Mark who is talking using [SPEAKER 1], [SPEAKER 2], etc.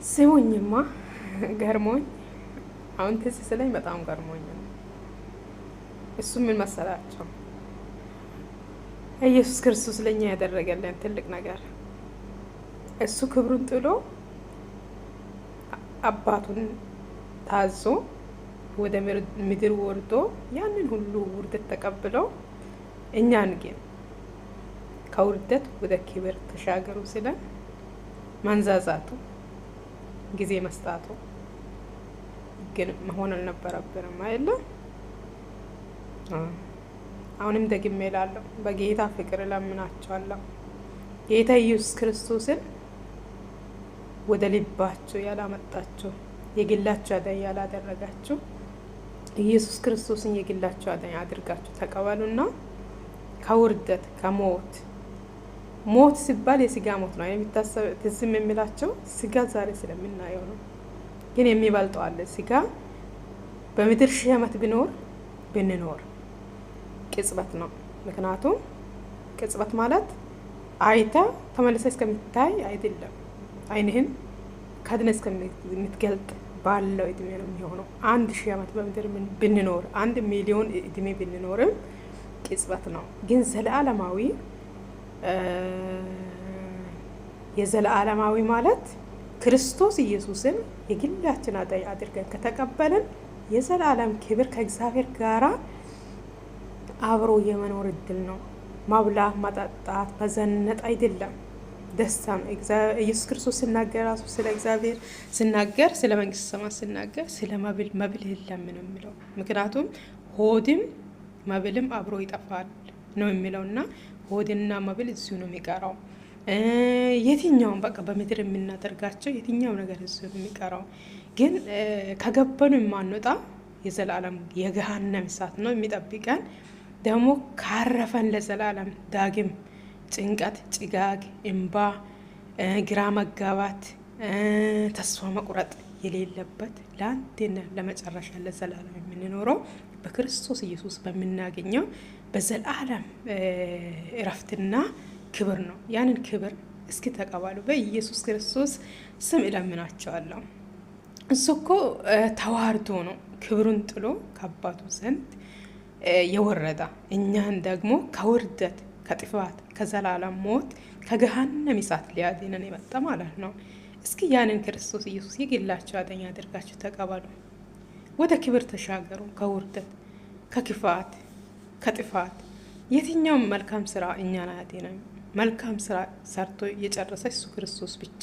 [SPEAKER 1] ስሙኝማ ገርሞኝ አሁን ትዝ ስለኝ በጣም ገርሞኝ ነው። እሱ ምን መሰላቸው? ኢየሱስ ክርስቶስ ለእኛ ያደረገልን ትልቅ ነገር እሱ ክብሩን ጥሎ አባቱን ታዞ ወደ ምድር ወርዶ ያንን ሁሉ ውርደት ተቀብለው እኛን ግን ከውርደት ወደ ክብር ተሻገሩ ስለን መንዛዛቱ ጊዜ መስጣቱ ግን መሆን አልነበረብንም አይደለ? አሁንም ደግሜ እላለሁ፣ በጌታ ፍቅር እለምናቸዋለሁ። ጌታ ኢየሱስ ክርስቶስን ወደ ልባችሁ ያላመጣችሁ፣ የግላችሁ አዳኝ ያላደረጋችሁ፣ ኢየሱስ ክርስቶስን የግላችሁ አዳኝ አድርጋችሁ ተቀበሉና ከውርደት ከሞት፣ ሞት ሲባል የስጋ ሞት ነው የሚታሰብ ትዝም የሚላቸው ስጋ ዛሬ ስለምናየው ነው። ግን የሚበልጠው አለ። ስጋ በምድር 1000 ዓመት ቢኖር ብንኖር ቅጽበት ነው። ምክንያቱም ቅጽበት ማለት አይተ ተመልሰ እስከምታይ አይደለም፣ አይንህን ከድነ እስከምትገልጥ ባለው እድሜ ነው የሚሆነው። 1000 ዓመት በምድር ብንኖር፣ 1 ሚሊዮን እድሜ ብንኖርም ቅጽበት ነው። ግን ዘለዓለማዊ የዘለዓለማዊ ማለት ክርስቶስ ኢየሱስን የግላችን አዳኝ አድርገን ከተቀበልን የዘላለም ክብር ከእግዚአብሔር ጋራ አብሮ የመኖር እድል ነው። መብላት፣ መጠጣት፣ መዘነጥ አይደለም፣ ደስታ ነው። ኢየሱስ ክርስቶስ ሲናገር ራሱ ስለ እግዚአብሔር ሲናገር፣ ስለ መንግስተ ሰማያት ሲናገር ስለ መብል መብል የለም ነው የሚለው። ምክንያቱም ሆድም መብልም አብሮ ይጠፋል ነው የሚለው እና ሆድና መብል እዚሁ ነው የሚቀረው። የትኛውም በቃ በምድር የምናደርጋቸው የትኛውም ነገር እዚሁ ነው የሚቀረው። ግን ከገበኑ የማንወጣ የዘላለም የገሃነም እሳት ነው የሚጠብቀን። ደግሞ ካረፈን ለዘላለም ዳግም ጭንቀት፣ ጭጋግ፣ እምባ፣ ግራ መጋባት፣ ተስፋ መቁረጥ የሌለበት ለአንዴና ለመጨረሻ ለዘላለም የምንኖረው በክርስቶስ ኢየሱስ በምናገኘው በዘላለም እረፍትና ክብር ነው። ያንን ክብር እስኪ ተቀበሉ። በኢየሱስ ክርስቶስ ስም እለምናቸዋለሁ። እሱ እኮ ተዋርዶ ነው ክብሩን ጥሎ ከአባቱ ዘንድ የወረደ፣ እኛን ደግሞ ከውርደት፣ ከጥፋት፣ ከዘላለም ሞት፣ ከገሃነም እሳት ሊያድነን የመጣ ማለት ነው። እስኪ ያንን ክርስቶስ ኢየሱስ የግላችሁ አዳኝ አድርጋችሁ ተቀበሉ። ወደ ክብር ተሻገሩ። ከውርደት፣ ከክፋት፣ ከጥፋት። የትኛውም መልካም ስራ እኛን አያድነንም። መልካም ስራ ሰርቶ የጨረሰ እሱ ክርስቶስ ብቻ።